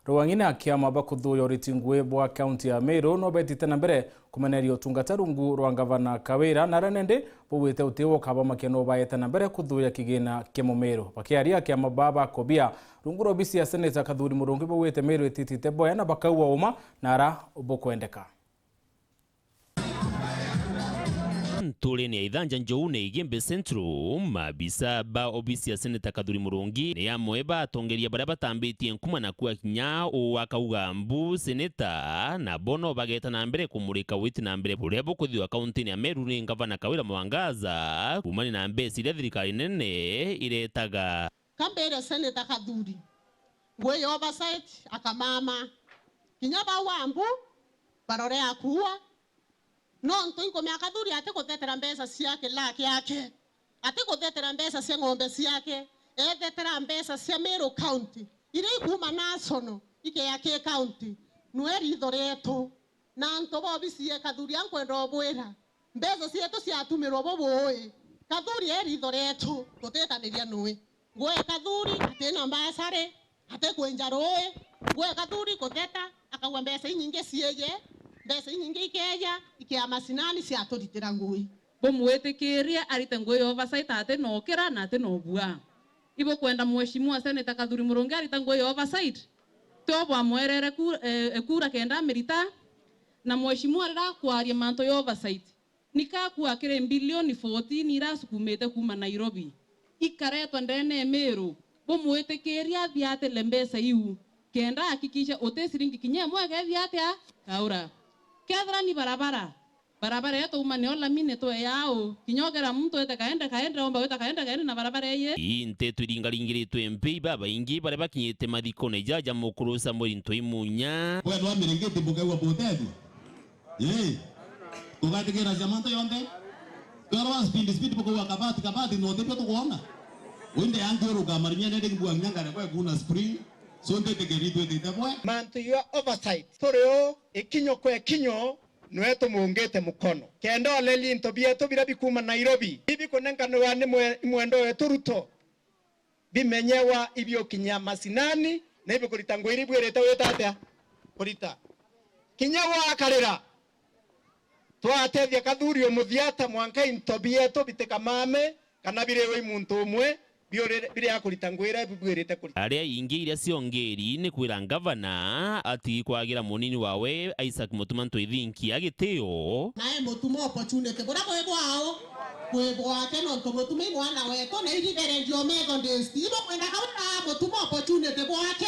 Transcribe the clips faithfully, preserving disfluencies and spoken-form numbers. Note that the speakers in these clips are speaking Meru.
Rwang'i na kiama ba kuthuuya uriti ngui bwa kaunti ya Meru no betite na mbere kumeneria utungata rungu rwa Ngavana Kawira, na aria nandi baugite uti wo ukabamakia no baete na mbere kuthuuya kigina kia Mumiru. Bakiaria, kiama baa ba Kobia rungu rwa obisi ya Seneta Kathuri Murungi baugite Meru ititite boya na bakauga uma na ara bukwendeka. Nturene ya Ithanja Njoune Igembe Central, maabisa ba obisi ya Seneta Kathuri Murungi ni amwe ba atongeria baria batambitie nkuma na kua kinya uu akauga mbu seneta, nabo no bageta na mbere kumurika witi na mbere buria bukwithirwa kauntine ya Meru ni Ngavana Kawira Mwangaza, kuumania na mbeca iria thirikari nene iretaga. Ka mbire Seneta Kathuri, ngui ya oversight akamama. Kinya bau ambu barore akuua. Nontu inkumea Kathuri atikuthetera mbeca cia kilaa kiake, atikuthetera mbeca cia ng'ombe ciake, ethetera mbeca cia Meru County, iria ikuuma national ikeya ki county. Nwe ritho rietu. Na antu ba obisi ye Kathuri, ankwenda ubwira, mbeca cietu ciatumirwa bubuui. Kathuri e ritho rietu, tutitaniria nui. Ngui e Kathuri atina mbasari, atikwenja rui. Ngui e Kathuri kutheta, akauga mbeca inyingi cieje, mbeca inyingi ikeja, ikea macinani ciaturitira ngui. Bumwitikirie arite ngui ya oversight, atina ukira na atina ubua. Ibukwenda Mheshimiwa Senator Kathuri Murungi arita ngui ya oversight? Tio bwamwerere ku-, eh, ekura kenda amirita? Na Mheshimiwa riria akwaria mantu ya oversight, ni kakua kiri mbilioni fourteen irasukumite kuuma Nairobi, ikaretwa ndene ya Meru, bumwitikirie athiatile mbeca iu, kenda ahakikishe uti ciringi kinya imwe ikethia atia? Kaura. Kethira ni barabara, barabara iyo twauma nio lami ni tweya au, kinya ugera muntu wite kaende kaende, omba gwita kaende kaende na barabara iyi. Ii nteto iringaringiritwe mpi babaingi baria bakinyite mathikone jaja mukuru Samuel Ntoi Munya. Bwethwa miringiti bukegua butethio? Ii. Tugatigirira ciama nthi yonthe. Twerwa speed, speed, bukauga kabati, kabati, no tibio tukwona. Winde yangi uruka marinyene ringi bua kinya ngare bwe kuna spring. So ntitikiri twitite bwe. Mantu ya oversight, turi o ikinyo kwa ikinyo, nwe tumungite mukono. Kenda oleli into bietu biria bikuuma Nairobi, ibikunenkanirwa ni mwe-, mwendo wetu Ruto. Bimenyewa ibiukinya macinani, na ibikurita ngui iria ibwirite wita atia? Kurita. Kinya wakarira, twatethia Kathuri umuthia ta mwanka into bietu bitikamame, kana biriwe i muntu umwe, biuri-, biria kurita ngui iria bibwirite kurita. Aria ingi iria ciongeri ni kwira ngavana atigi kwagira munini wawe Isaac Mutuma Ntwithinkia gitio. Nae Mutuma opportunity buria bwi bwao, bwi bwake, nontu Mutuma i mwana wetu, na i Reverend o Methodist. Ibukwenda Kawira Mutuma opportunity bwake,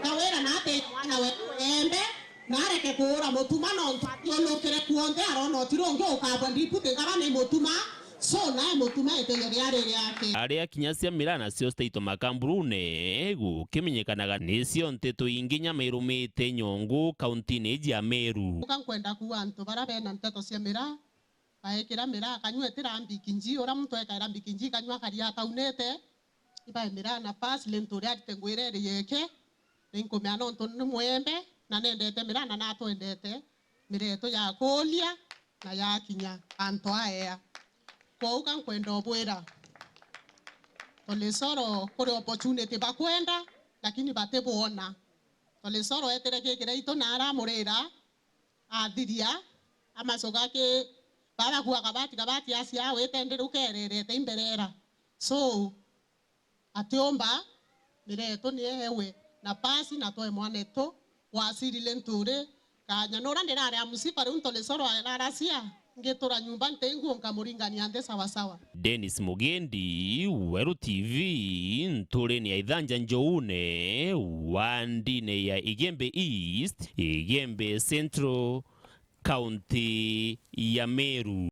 Kawira na ati mwana wetu embe, na areke kuura Mutuma, nontu athiurukire kuonthe, arona utiri ungi ukabwa ndiputi ngavana i Mutuma. So, nae Mutuma iteyo riari riake. Aria kinya cia miraa nacio citaitwa makamburune, gukimenyekanaga nicio nteto ingi nyama irumite nyongu kauntine iji ya Meru. Uka nkwenda kuuga antu baria bena nteto cia miraa, baekira miraa akanyua itira mbikinji, uria muntu ekaira mbikinji ikanyua akaria ataunite, ibae miraa nafasi, ni ntu uria arite ngwira iri yeke, ni nkumea nontu ni mwembe, na nendete miraa na natwendete. Mireto ya kuuria na ya kinya antu aea. Kwou ka nkwenda ubwira, Tolisoro kuri opportunity bakwenda, lakini batibwona. Tolisoro etire kikira itu na aramurira, athiria, amacoka ki, baba kua kabati, kabati acia wite ndirukererete imberera. So, atiumba, mireto ni ewe nafasi na toe mwanetu, wasirile nturi, kanya nura ndirari a musiba riu Ntolisoro araracia, ngitura nyumba nti nguo nkamuringania nthi sawasawa. Dennis Mugendi, Weru T V, nturene ya Ithanja Njoune, wandine ya Igembe East, Igembe Central, kaunti ya Meru.